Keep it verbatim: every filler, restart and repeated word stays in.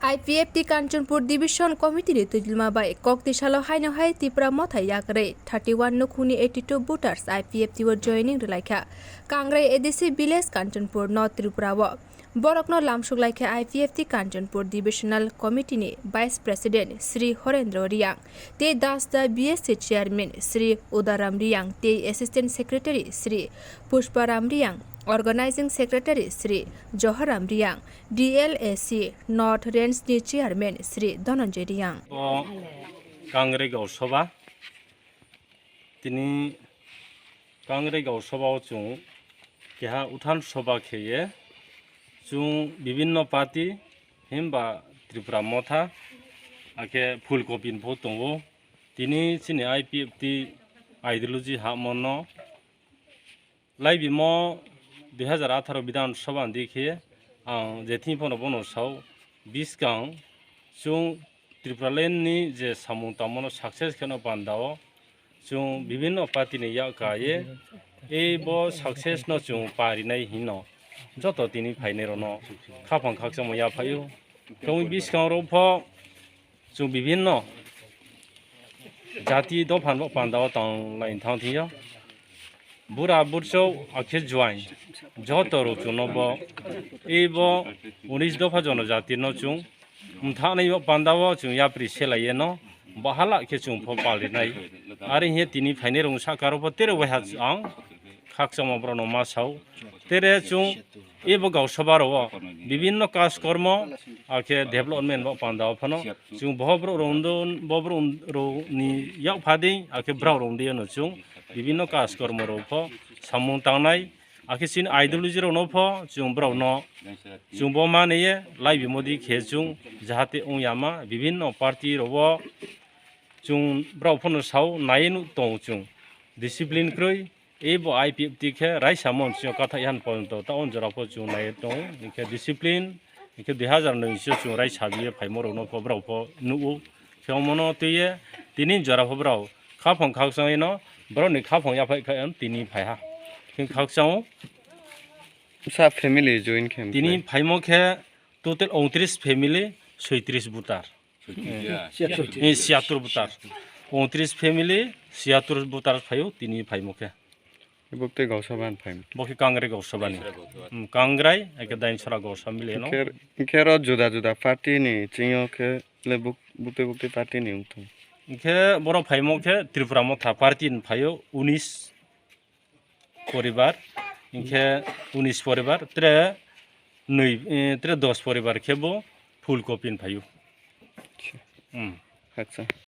I P F T Kanchanpur Division Committee ni twijlma bai kok tisalo haino hai Tipra Motha yakarwi thirty one nukhungni eighty two voters I P F T o joining rwlaikha. Kangrai A D C Village Kanchanpur no Tripura o. Borokno lamsuk laikha I P F T Kanchanpur Divisional Committee ni Vice President Shri Horendra Riang, tei Dasda B S C Chairman Shri Udaram Riang, tei Assistant Secretary Shri Pushparam Riang, Organizing Secretary Shri Joharam Riang, D L A C North Range ni Chairman Shri Dhananjay Riang. O Kangrai Gau Sabha, tini Kangrai Gau Sabha o chwng keha uthan sabha kheye, chwng bibinno party himba Tripura Motha, akhe Phul Kopi ni pho tongo. Tini chini I P F T ideology hamano laibimo dui hazar atharo Bidhan Sabha ni dikhe ang je thing phano bono sao, biskang chwng Tripura land ni je samung tangmano success kheno pandao chwng bibinno party ni yak kaye, ei bo success no chwng parinai hino joto tini phainai rokno khaphang khakchangma yaphaio. Tongwi biskang rok pho chwng bibinno jati dopha ni bo panda o tong lai thang thio. Bura burchok akhe juain joto rok chwngno bo, ei bo unis dopha jono jati no chwng mthanai bo panda o chwng yapri selai no bo hala khe chwng pho palrinai. Ari hiye tini phainai rok saka rok pho tere waiha ang khakchangma borokno ma sao. Tere chwng ebo Gau Sabha rok o bibinno kaj kormo, akhe development bo panda o phano chwng bo borok rok undo, bo borok rok ni yak phadi, akhe borok rok undi no chwng bibinno kaj kormo rok pho samung tangnai, akhe chini ideology rok no pho chwng borok no chwng bo mani ye laibimo di khe chwng jahate wng yama bibinno party rok o chwng borok phano sao nai nuk tongo chwng discipline kwrwi. Ebo I P F T khe raisa mon sio kathai han porjonto ta on jora pho chwng nai tongo, hinkhe discipline, hinkhe dui hazar noi sio chwng raisa biye phaimo rokno pho borok pho nugo. Khe omono twiye tini jora pho borok khaphang khakchangwi no borokni khaphang yaphai kha tini phaiha. Khe khakchang o. Sa family join khe tini phaimo khe total ungtris family, soitris voter. Eh, siyatur voter. Ungtris family, siyatur voter phaio tini phaimo khe. Bukte Gau Sabha ni phaimo. Bo khe Kangrai Gau Sabha ni. Hmm, Kangrai, eke Dainsara Gau Sabha mile no. Khe, khe ro juda juda party ni chingyo khe le buk-, bukte bukte party ni wngthung. Khe borok phaimo khe Tripura Motha party ni phaio unis poribar, hinkhe unis poribar, tre nui, eh, tre dos poribar khe bo Phul Kopi ni phaio. Hmm. Acha.